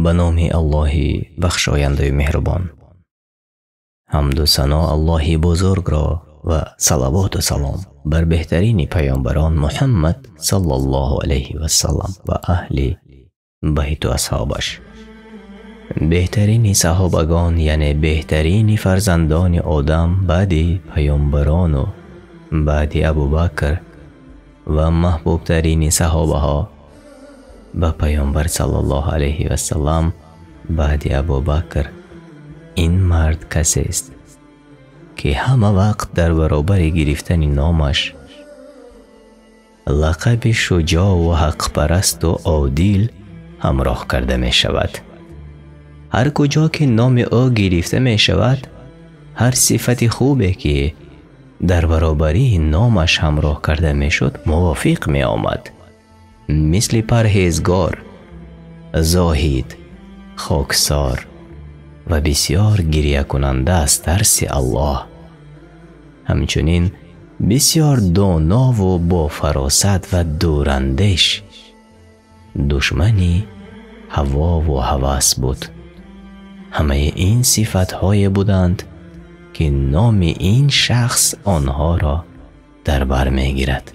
Ба номи Аллоҳи бахшояндаю меҳрубон. Ҳамду сано Аллоҳи бузургро ва салавоту салом бар беҳтарини паёмбарон Муҳаммад саллаллоҳу алайҳи васаллам ва аҳли байту асҳобаш. Беҳтарини саҳобагон, яъне беҳтарини фарзандони Одам баъди паёмбарону баъди Абубакр ва маҳбубтарини саҳобаҳо ба паёмбар саллаллоҳу алайҳи васаллам баъди Абубакр. Ин мард касест, ки ҳама вақт дар баробари гирифтани номаш лақаби шуҷоъу ҳақпарасту одил ҳамроҳ карда мешавад. Ҳар куҷо ки номи ӯ гирифта мешавад, ҳар сифати хубе ки дар баробарии номаш ҳамроҳ карда мешуд, мувофиқ меомад. Мисли парҳезгор, зоҳид, хоксор ва бисёр гирякунанда аз тарси Аллоҳ. Ҳамчунин бисёр донову бофаросат ва дурандеш, душмани ҳавову ҳавас буд. Ҳамаи ин сифатҳое буданд, ки номи ин шахс онҳоро дар бар мегирад.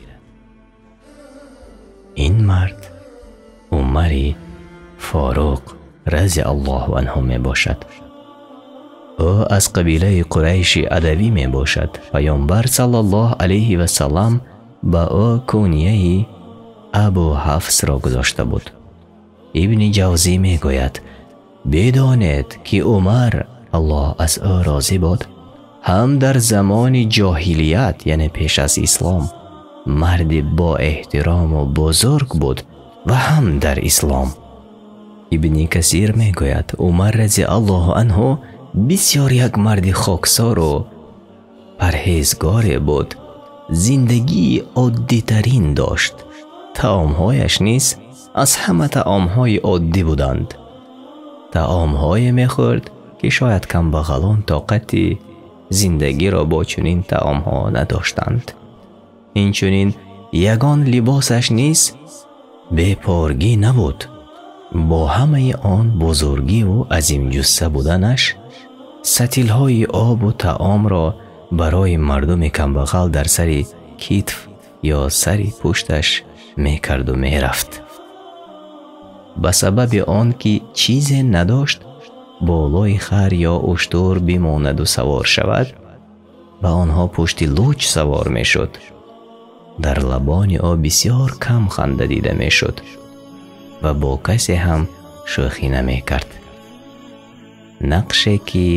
Ин мард Умари Форуқ разиаллоҳу анҳу мебошад. Ӯ аз қабилаи Қурайши Адавӣ мебошад. Паёмбар саллаллоҳу алайҳи васаллам ба ӯ кунияи Абу Ҳафсро гузошта буд. Ибни Ҷавзӣ мегӯяд: бидонед, ки Умар, Аллоҳ аз ӯ розӣ бод, ҳам дар замони ҷоҳилият, яъне пеш аз ислом, марди боэҳтирому бузург буд ва ҳам дар ислом. Ибни Касир мегӯяд: Умар разиаллоҳу анҳу бисёр як марди хоксору парҳезгоре буд. Зиндагии оддитарин дошт. Таомҳояш низ аз ҳама таомҳои оддӣ буданд. Таомҳое мехӯрд, ки шояд камбағалон тоқати зиндагиро бо чунин таомҳо надоштанд. Инчунин ягон либосаш низ бепоргӣ набуд. Бо ҳамаи он бузургиву азимҷусса буданаш сатилҳои обу таомро барои мардуми камбағал дар сари китф ё сари пушташ мекарду мерафт. Ба сабаби он ки чизе надошт болои хар ё уштур бимонаду савор шавад, ба онҳо пушти луч савор мешуд. Дар лабони ӯ бисёр кам ханда дида мешуд ва бо касе ҳам шӯхӣ намекард. Нақше ки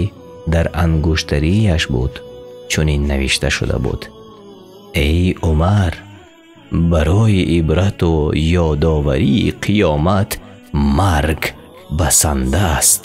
дар ангуштарияш буд, чунин навишта шуда буд: Эй Умар, барои ибрату ёдоварии қиёмат марг басанда аст.